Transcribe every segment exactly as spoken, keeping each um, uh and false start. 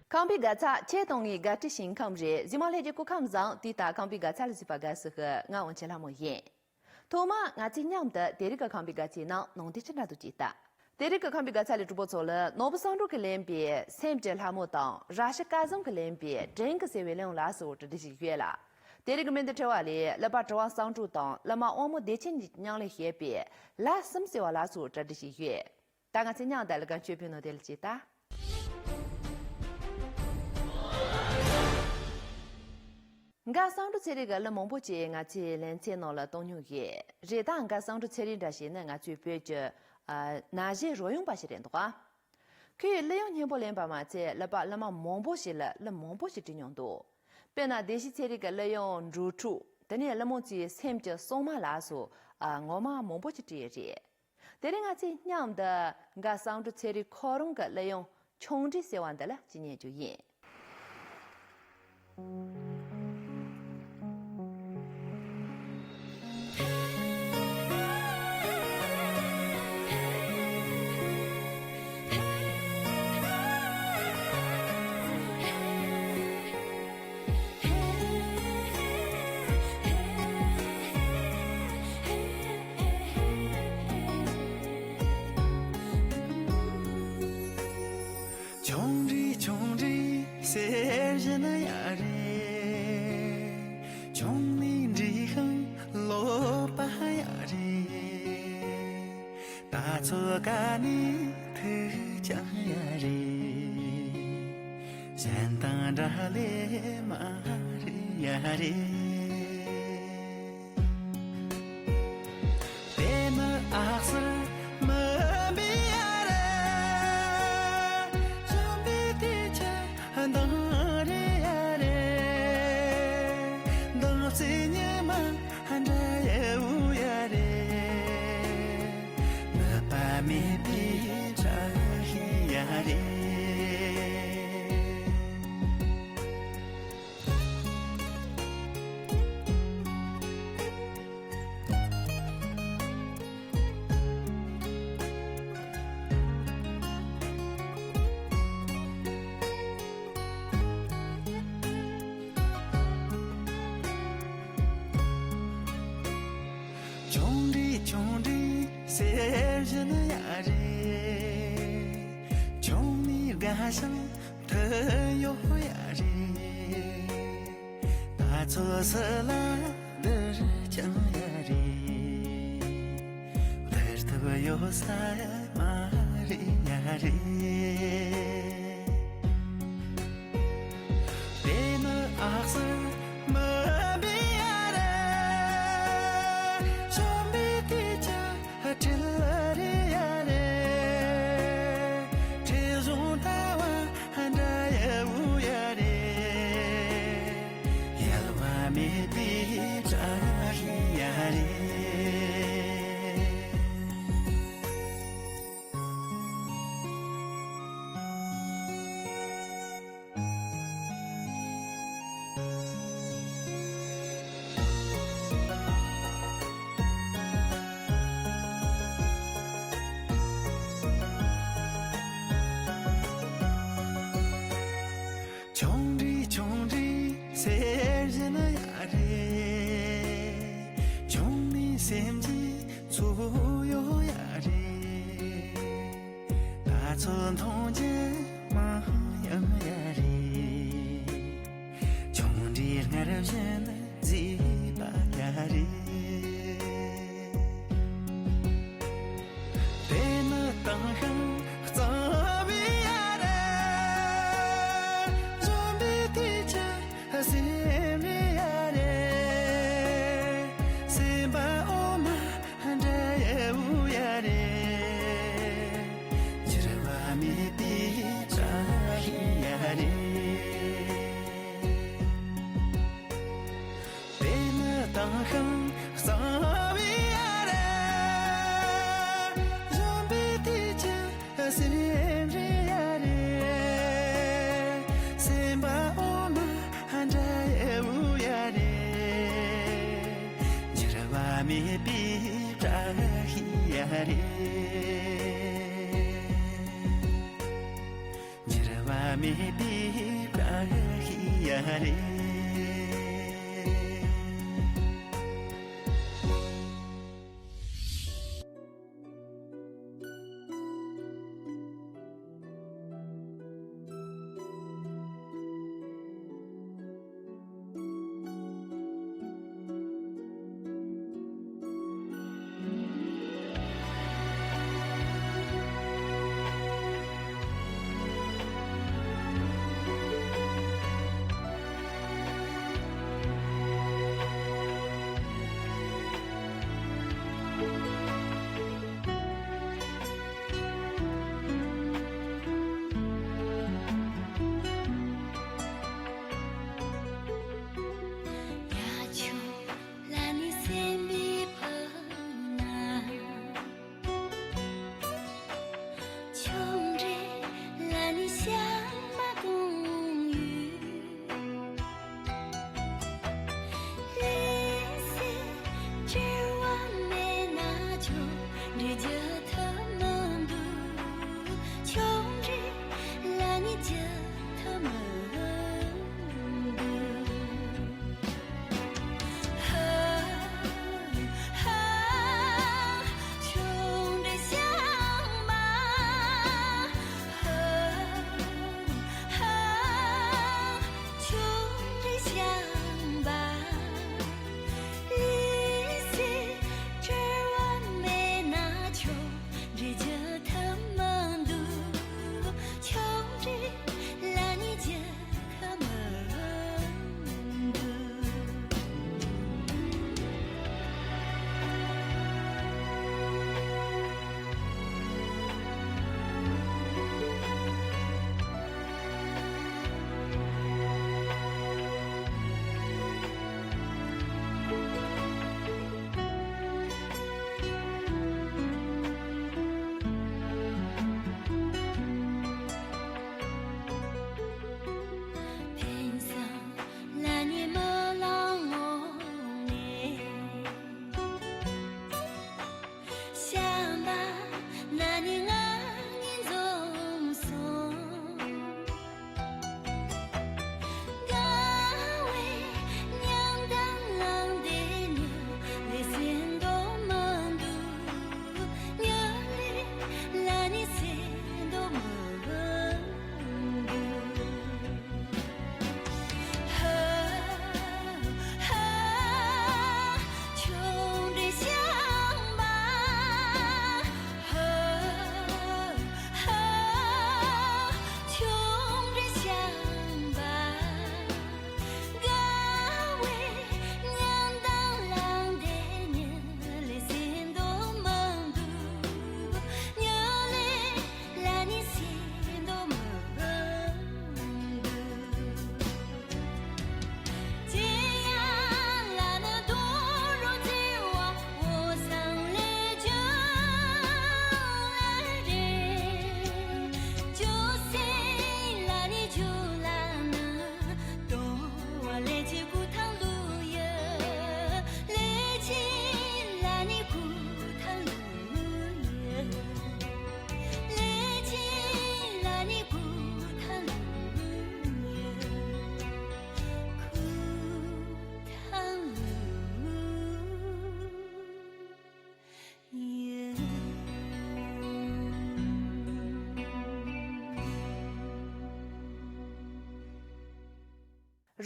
ཁམས་པའི་དགའ་ཚལ་ཁྱེད་གཏོང་ངེས་དགའ་སྤྲོའི་ཞིང་ཁམས་རེད། གཟིགས་མོ་ལྷན་རྒྱས་སྐུ་ཁམས་བཟང་། དུས་ལྟར་ཁམས་པའི་དགའ་ཚལ་ལ་གཟིགས་པ་དགའ་བསུ་ཞུ། ང་དབང་ཆེན་ལྷ་མོ་ཡིན། ཐོག་མར་ང་ཚོས་མཉམ་དུ་དེ་རིང་གི་ཁམས་པའི་དགའ་ཚལ་ནང་ནང་དེ་ཅི་འདྲ་འདུག་ཅེས་ལྟ། དེ་རིང་གི་ཁམས་པའི་དགའ་ཚལ་ལས་གྲོགས་པོ་ཚོ་ལ་ནོར་བུ་བསམ་གྲུབ་ཀྱིས་ལེན་པའི་སེམས་ཀྱི་ལྷ་མོ་དང་ར་ཤི་སྐལ་བཟང་གིས་ལེན་པའི་བྲན་གྱི་ཟེར་བའི་གླུ་དབྱངས་ལ་སོགས་གྲ་སྒྲིག་བྱས་ཡོད་ལ། དེ་རིང་གི་མི་འདི་ཁྲི་བ་ལས་གླུ་པ་གྲུབ་དབང་བསམ་གྲུབ་དང་གླུ་མ་དབང་མོ་བདེ་ཆེན་གཉིས་མཉམ་ལས་བྱས་པའི་ལ་གསུམ་ཟེར་བ་ལ་སོགས་གྲ་སྒྲིག་བྱས་ཡོད། ད་ང་ཚོས་མཉམ་དུ་གླུ་གར་མཆོད་འབུལ་ནོར་དེ་ལ་ཅིག་ལྟ། འགའ་བསམ་གྲུབ་ཚེ་རིང་གི་གླུ་མང་པོ་ཅིག་ང་ཚོས་ལེ་ཚན་ནང་ལ་གཏོང་མྱོང་ཡོད་རེད། ད་འགའ་བསམ་གྲུབ་ཚེ་རིང་འདྲ་ཞིག་ནི་ང་ཚོའི་བོད་ཀྱི་ཨ་ན་གཞོན་རོལ་དབྱངས་པ་ཞིག་རེད་འདུག་ག་ཁོས་གླུ་དབྱངས་སྙན་པོ་ལེན་པ་མ་ཚད་གླུ་པ་གླུ་མ་མང་པོ་ཞིག་ལ་གླུ་མང་པོ་ཞིག་བྲིས་མྱོང་འདུག་དཔེར་ན་བདེ་སྐྱིད་ཚེ་རིང་གི་གླུ་དབྱངས་འགྲོ་དྲུག་དེ་ནས་གླུ་མོ་ཚོའི་སེམས་ཀྱི་སྲུང་མ་ལ་སོགས་ཨ་ངོ་མ་མང་པོ་ཞིག་བྲིས་ཡོད་རེད། དེ་རིང་ང་ཚོས་མཉམ་དུ་འགའ་བསམ་གྲུབ་ཚེ་རིང་ཁོ་རང་གི་གླུ་དབྱངས་ཆུང་འདྲིས་ཟེར་བ་འདི་ལ་ཅིག་ཉན་རྒྱུ་ཡིན། ཆུང་འདྲིས་ཆུང་འདྲིས་ཟེར་བཞིན་ཡོད་རེད། ཆུང་ནས་འདྲིས་ཤིང་ལོག་པ་ཡོད་རེད། ད་ཚོད་ཀ་ནས་ཐུག་ཀྱང་ཡོད་རེད། གཞན་དང་འདྲ་ལས་མ་རེད་ཡོད་རེད། དེ་ནི་ཨ་གསར་མིན་པ་རེད། གཞོན་པའི་དུས་ཀྱི་མདངས་རེད་ཡོད་རེད། མདངས་རྩེ་ཉི་མ་འདྲ་ཡོད་ཡོད་རེད། ནུས་པ་མེད་པའི་བཀྲ་ཤིས་ཡོད་རེད། ཆུང་འདྲིས་ཆུང་འདྲིས་ཟེར་བཞིན་ཡོད་རེད། ཆུང་ནས་དགའ་ཞིང་ཐུབ་ཡོད་ཡོད་རེད། ད་ཚོད་སུ་ལ་བསྡུར་ཀྱང་ཡོད་རེད། བསྡུར་ཐུབ་ཡོད་ས་མ་རེད་ཡོད་རེད། དེ་ནི་ཨ་གསར་མིན་པ་རེད། གཞོན་པའི་དུས་ཀྱི་འཕྲིན་ལས་རེད་ཡོད་རེད། འཕྲིན་བཟང་ལྟ་བུ་འདྲ་ཡོད་ཡོད་རེད། གཡེལ་བ་མེད་པའི་བཀྲ་ཤིས་ཡོད་རེད། ཆུང་འདྲིས་ཆུང་འདྲིས་ཟེར་བཞིན་ཡོད་རེད། ཆུང་ནས་སེམས་ཀྱི་ཚོར་ཡོད་ཡོད་རེད། ད་ཚོད་མཐོང་རྒྱུ་མང་ཡང་ཡོད་རེད། ཆུང་འདྲིས་སྔར་བཞིན་མཛེས་པ་ཡོད་རེད། དེ་ནི་དྭངས་ཤིང་གཙང་བའི་ཡ་རེད། གཞོན་པའི་དུས་ཀྱི་སེམས་རེད་ཡ་རེད། སེམས་པ་འོ་མ་འདྲ་ཡོད་ཡོད་རེད། འགྱུར་བ་མེད་པའི་བཀྲ་ཤིས་ཡ་རེད། དེ་ནི་དྭངས་ཤིང་གཙང་བའི་ཡ་རེད། གཞོན་པའི་དུས་ཀྱི་སེམས་རེད་ཡ་རེད། སེམས་པ་འོ་མ་འདྲ་ཡོད་ཡོད་རེད། འགྱུར་བ་མེད་པའི་བཀྲ་ཤིས་ཡ་རེད། འགྱུར་བ་མེད་པའི་ ཨ་ཧི་ཡ་རེ།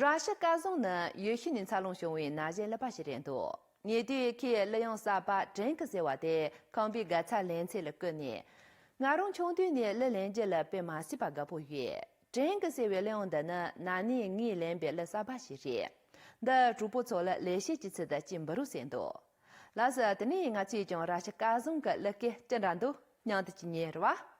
ར་ཤི་སྐལ་བཟང་ནི་ཡུལ་ཤུལ་ནས་འཚར་ལོངས་བྱུང་བའི་ན་གཞོན་གླུ་པ་ཞིག་རེད་འདུག་ཉེ་དུས་ཁོས་གླུ་དབྱངས་གསར་པ་བྲན་གྱི་ཟེར་བ་དེ་ཁང་པའི་དགའ་ཚལ་ལེ་ཚན་ལ་བསྐུར་ནས། ང་རང་ཆུང་དུས་ནས་གླུ་ལེན་རྒྱུ་ལ་དཔེ་མ་སྲིད་པ་དགའ་པོ་ཡོད། བྲན་གྱི་ཟེར་བའི་གླུ་དབྱངས་འདི་ནི་ན་ནིང་ངས་ལེན་པའི་གླུ་གསར་པ་ཞིག་རེད། འདི་གྲོགས་པོ་ཚོ་ལ་ལེགས་བཤད་ཀྱི་ཚུལ་དུ་ཅིག་འབུལ་རོགས་ཟེར་འདུག་ལགས་སོ། དེ་ནས་ང་ཚོས་ཀྱང་ར་ཤི་སྐལ་བཟང་གི་གླུ་སྐད་ཅི་འདྲ་འདུག་སྙིང་དུ་ཅིག་ཉན་རེད་བ།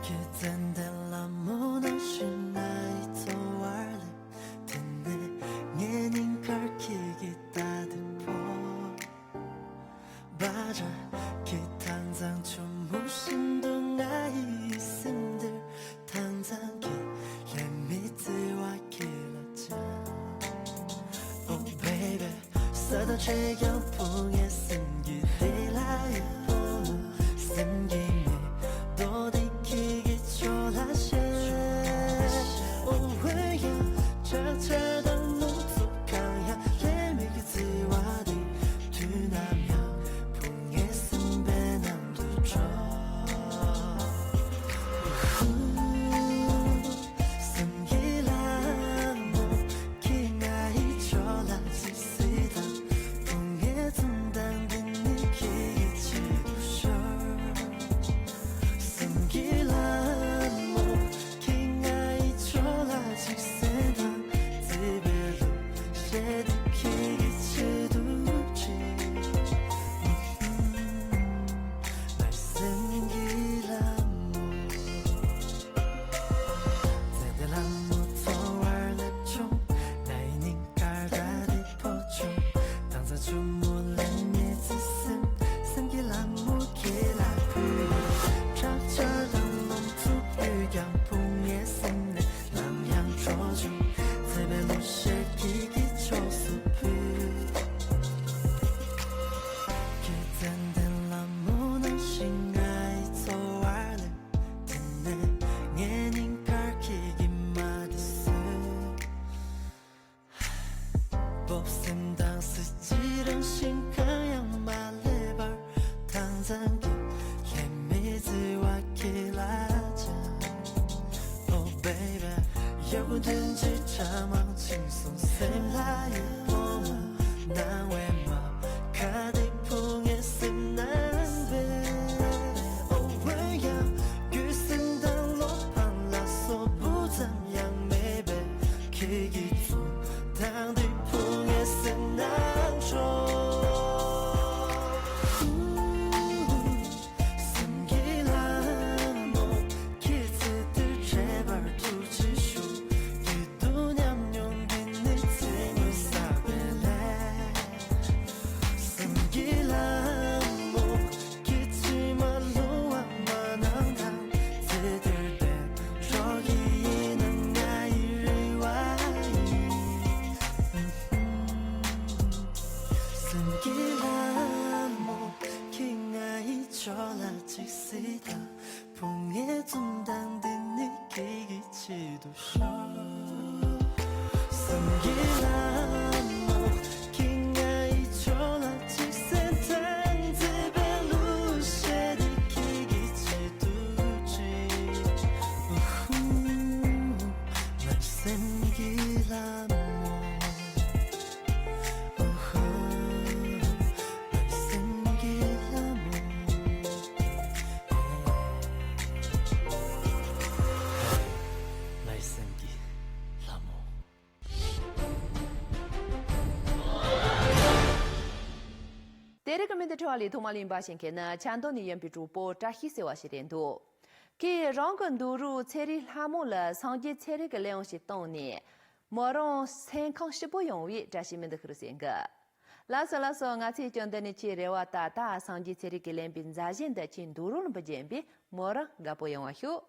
ཁྱེད་ཙན་དན་ལ་མོ་ནང་བཞིན་ང་ཡི་འཚོ་བར་སླེབས། དེ་ནས་ངའི་སྙིང་ཁར་ཁྱེད་ཀྱི་ལྟ་དེ་ཕོག་བ་འདྲ། ཁྱེད་ཐང་ཚང་ཆུ་མོ་བཞིན་དུ་ང་ཡི་སེམས་འདིར་ཐང་ཚང་གི་ལྷད་མེད་བརྩེ་བ་ཁྱེད་ལ་བཅངས། Oh baby། ས་དང་ཕྲད་ཀྱང་བུ་ངའི་སེམས་ཀྱི་དེ་ལ་ཡི་བུ་མོ་སེམས་ཀྱི་མེ་ཏོག་དེ་ཁྱེད་ཀྱི་ཕྱོགས་ལ་བཞད། འོ་འོན་ཡང་ཆག་ཆག་དང་རླུང་འཚུབ་གང་ཡང་ལྷད་མེད་ཀྱི་བརྩེ་བ་དེ་དུས་ནམ་ཡང་བུ་ངའི་སེམས་པའི་ནང་དུ་འཕྲོ། སེམས་ཀྱི་ལྷ་མོ། ཁྱེད་ང་ཡི་ཕྱོགས་ལ་ཅིག་གཟིགས་དང་། བུ་ངའི་འཛུམ་མདངས་འདི་ནི་ཁྱེད་ཀྱི་ཆེད་དུ་ཤོར། སེམས་ཀྱི་ལྷ་མོ། ཁྱེད་ང་ཡི་ཕྱོགས་ལ་ཅིག་གཟིགས་དང་། བརྩེ་བའི་གླུ་གཞས་འདི་ཁྱེད་ཀྱི་ཆེད་དུ་བྲིས། ངའི་སེམས་ཀྱི་ལྷ་མོ། ཙན་དན་ལ་མོ་འཚོ་བར་སླེབས་བྱུང་། ང་ཡི་སྙིང་ཁར་ད་དེ་ཕོག་བྱུང་། ཐང་ཚང་ཆུ་མོ་ལྷད་མེད་བརྩེ་སེམས། སེམས་ཀྱི་ལྷ་མོ་ཁྱེད་ལ་ཕུལ། ཁྲག་ཆར་དང་རླུང་འཚུབ་གཡོས་ཀྱང་བུ་ངའི་སེམས་ནས་ནམ་ཡང་འཕྲོ་བྱུང་། བརྩེ་བའི་གླུ་གཞས་ཁྱེད་ཀྱི་ཕྱོགས་སུ་ཕུལ། ཁྱེད་ཙན་དན་ལྷ་མོ་ནང་བཞིན་ང་ཡི་འཚོ་བར་སླེབས། དེ་ནས་ངའི་སྙིང་ཁར་ཁྱེད་ཀྱི་མ་དེ་གསོས། སྤོབས་སེམས་དང་གཟི་བརྗིད་རང་བཞིན་གང་ཡང་མ་སླེབས་པར། ཐང་ཚང་གི་ལྷད་མེད་བརྩེ་བ་ཁྱེད་ལ་བཅངས། Oh baby། ཡག་པོ་དོན་ཆེ་ཁྲ་མང་ཕྱིན་སོང་། སེམས་ལ་ཡི་བུ་མོ་སྣང་བའི་མ་ཁ་དེ་བུ་ངའི་སེམས་ནང་སྦས། འོ་འོན་ཡང་རྒྱུ་སེམས་དང་བློ་ཕམ་ལ་སོགས་སྤུ་ཙམ་ཡང་མེད་པའི་ཁྱེད་ཀྱི་འཛུམ་མདངས་འདི་བུ་ངའི་སེམས་ནང་འཕྲོ། སེམས་ཀྱི་ལྷ་མོ། ཁྱེད་ཚེ་འདིར་འཕྲད་པར་ཐུགས་རྗེ་ཞུ། སྐྱིད་སྡུག་མཉམ་མྱོང་འདི་ནི་ཚེ་སྔོན་བསགས་པའི་ལས། སེམས་ཀྱི་ལྷ་མོ། ཁྱེད་ཕྱི་མ་ལུང་བ་མ་གནང་དང་། ཚེ་འདིར་བདེ་འགྲོ་གི་ཡིན་ན་ང་ཡི་རེ་བ་ཡིན། སེམས་ཀྱི་ལྷ་མོ། ཁྱེད་ང་ཡི་ཕྱོགས་ལ་ཅིག་གཟིགས་དང་། བུ་ངའི་འཛུམ་མདངས་འདི་ནི་ཁྱེད་ཀྱི་ཆེད་དུ་ཤོར། སེམས་ཀྱི་ལྷ་མོ། ཁྱེད་ང་ཡི་ཕྱོགས་ལ་ཅིག་གཟིགས་ དེ་རིང་གི་སྨན་དང་འཕྲོད་པ་ལས་ཐོག་མར་ལེན་པ་ཞིག་མཁན་ནི་ཆབ་མདོ་ནས་ཡིན་པའི་གྲོགས་པོ་བཀྲ་ཤིས་ཟེར་བ་ཞིག་རེད་འདུག་ཁོས་རང་གི་འདུག་རོགས་ཚེ་རིང་ལྷ་མོ་ལ་སངས་རྒྱས་ཚེ་རིང་གི་ལས་དབང་ཞིག་བཏང་ནས། མོ་རང་སེམས་ཁམས་སྐྱིད་པོ་ཡོང་བའི་བཀྲ་ཤིས་སྨོན་འདུན་ཞུ་རྒྱུ་ཡིན། ལགས་སོ་ལགས་སོ། ང་ཚོས་ཀྱང་འདི་ནས་ཁྱེད་རེ་བ་ད་ལྟ་སངས་རྒྱས་ཚེ་རིང་གིས་ལེན་པའི་མཛའ་བཤེས་འདི་ཁྱེད་འདུག་རོགས་ལ་འབུལ་རྒྱུ་ཡིན་པས་མོ་རང་དགའ་པོ་ཡོང་བ་ཤོག་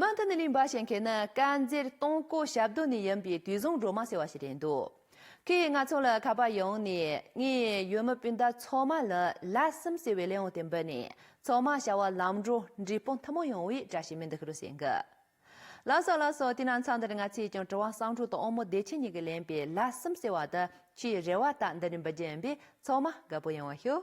མུ་མཐུད་ནས་ལེན་པ་ཞིག་མཁན་ནི་དཀར་མཛེས་སྟོང་སྐོར་ཞབས་རྡོ་ནས་ཡིན་པའི་དུས་བཟང་སྒྲོལ་མ་ཟེར་བ་ཞིག་རེད་འདུག་ཁོས་ང་ཚོ་ལ་ཁ་པར་ཡོང་ནས་ངའི་ཡུལ་མི་སྤུན་ཟླ་ཚང་མ་ལ་ལག་གསུམ་ཟེར་བའི་ལས་དབང་དེ་འབུལ་ནས་ཚང་མ་བྱ་བ་ལམ་འགྲོ་འབྲས་སྤུངས་ཐུན་མོང་ཡོང་བའི་བཀྲ་ཤིས་སྨོན་འདུན་ཞུ་རྒྱུ་ཡིན། ལགས་སོ་ལགས་སོ། དེ་ན་མཚམས་འདིར་ང་ཚོས་ཀྱང་གྲུབ་དབང་བསམ་འགྲུབ་དང་དབང་མོ་བདེ་ཆེན་གཉིས་ཀྱིས་ལེན་པའི་ལག་གསུམ་ཟེར་བ་དེ་ཁྱེད་རེ་བ་ད་འདི་ནས་འབུལ་རྒྱུ་ཡིན་པས་ཚང་མ་དགའ་པོ་ཡོང་བ་ཤོག་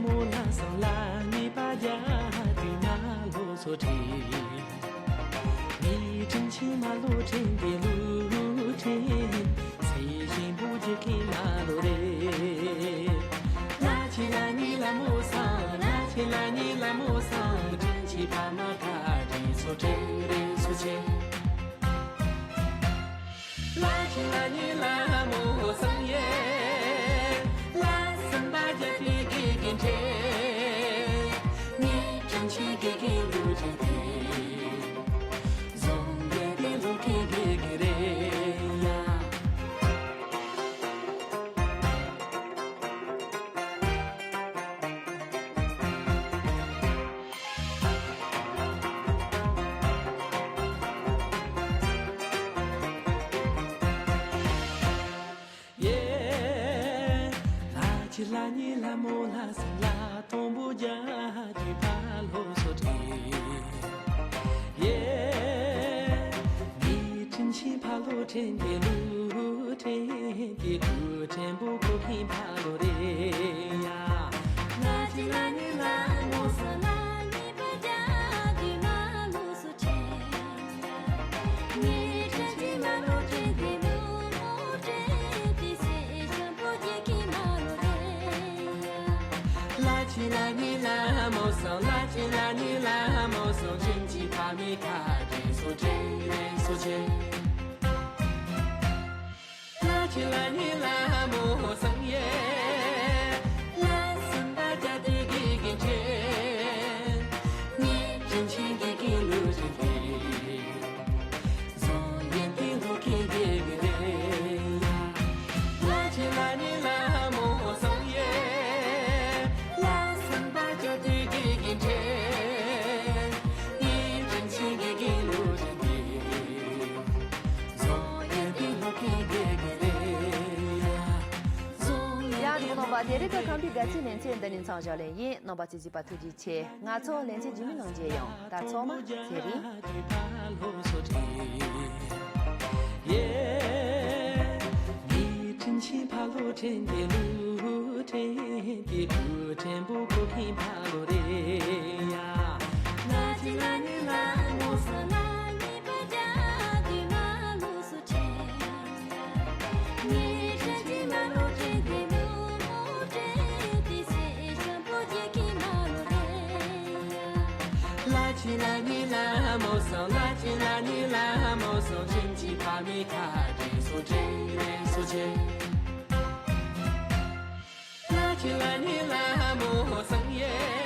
མོ་ལ་སང་ལ་ཉེས་པ་བརྒྱ་དུས་ན་ལོ་སོ་ཁྲེ། ངའི་དྲིན་ཆེན་མ་ལོ་དྲན་དེ་ལུ་དྲན། སེ་ཞིང་བུ་རྒྱུ་ཁེ་མ་ལོ་རེ། ལ་ཆེ་ལ་ཉེ་ལ་མོ་སང་། ལ་ཆེ་ལ་ཉེ་ལ་མོ་སང་། དྲིན་ཆེ་ཕ་མ་ཁ་དྲིན་སོ་དྲན་རེ་སོ་ཆེ། ལ་ཆེ་ལ་ཉེ་ལ་མོ་སང་ཡེ། ལ་སམ་པ་རྒྱ་ཏི་གི་གི་འདྲེ། ངའི་དྲིན་ཆེ་གི་གི་ལུ་དྲན་དེ། བཟུང་ཡེ་དེ་ལུ་གི་གི་གི་རེ་ཡ། ཡེ། ལ་ཆེ་ལ་ཉེ་ལ་མོ་ལ་སང་ལ་དང་པོ་རྒྱ་དུས་ཕ་ལོ་སོ་དྲན། ཡེ། ངའི་དྲིན་ཆེན་ཕ་ལོ་དྲན་དེ་ལུ་དྲན་དེ་ལུ་དྲན་པོ་ཁོ་ཁེ་ཕ་ལོ་རེ་ཡ། ལ་ཆེ་ལ་ཉེ་ལ་མོ་སང་། ལ་ཉེ་པ་རྒྱ་དུས་ན་ལོ་སོ་དྲན། ངའི་དྲིན་ཆེན་མ་ལོ་དྲན་དེ་ལུ་མོ་དྲན་དེ་སེ་ཞིང་བུ་རྒྱུ་ཁེ་མ་ལོ་རེ་ཡ། ལ་ཆེ་ལ་ཉེ་ལ་མོ་སང་། ལ་ཆེ་ལ་ཉེ་ལ་མོ་སང་། དྲིན་ཆེ་ཕ་མའི་ཁ་དྲིན་སོ་དྲན་རེ་སོ་ཆེ། ལ་ཆེ་ལ་ཉེ་ལ་མོ་སང་ཡེ། ལ་སམ་པ་རྒྱ་ཏི་གི་གི་འདྲེ། ངའི་དྲིན་ཆེ་གི་གི་ལུ་དྲན་དེ། བཟུང་ཡེ་དེ་ལུ་གི་གི་གི་རེ་ཡ། ལ་ཆེ་ལ་ཉེ་ལ་མོ་སང་ཡེ། ལ་སམ་པ་རྒྱ་ཏི་གི་གི་འདྲེ། ངའི་དྲིན་ཆེ་གི་གི་ལུ་དྲན་དེ། བཟུང་ཡེ་དེ་ལུ་གི་གི་གི་རེ་ཡ། ཡང་དེ་ག་རྣམ་པ་དེ་རིང་གི་ཁམས་པའི་དགའ་ཚལ་ལེ་ཚན་འདི་ནས་མཚམས་བཞག་ལེ་ཡིན། རྣམ་པ་ཚོས་གཟིགས་པ་ཐུགས་རྗེ་ཆེ། ང་ཚོ་ལེ་ཚན་རྗེས་མའི་ནང་མཇལ་ཡོང་། ད་ཚང་མ་ཚེ་རིང་། ཡེ། ངའི་དྲིན་ཆེན་ཕ་ལོ་དྲན་དེ་ལུ་དྲན་དེ་ལུ་དྲན་པོ་ཁོ་ཁེ་ཕ་ལོ་རེ་ཡ། ལ་ཆེ་ལ་ཉེ་ལ་མོ་སང་། ལ་ཉེ་པ་རྒྱ་དུས་ན་ལོ་སོ་དྲན། ངའི་དྲིན་ཆེན་མ་ལོ་དྲན་དེ་ལུ་མོ་དྲན་དེ་སེ་ཞིང་བུ་རྒྱུ་ཁེ་མ་ལོ་རེ་ཡ། ལ་ཆེ་ལ་ཉེ་ལ་མོ་སང་། ལ་ཆེ་ལ་ཉེ་ལ་མོ་སང་། དྲིན་ཆེ་ཕ་མའི་ཁ་དྲིན་སོ་དྲན་རེ་སོ་ཆེ། ལ་ཆེ་ལ་ཉེ་ལ་མོ་སང་ཡེ།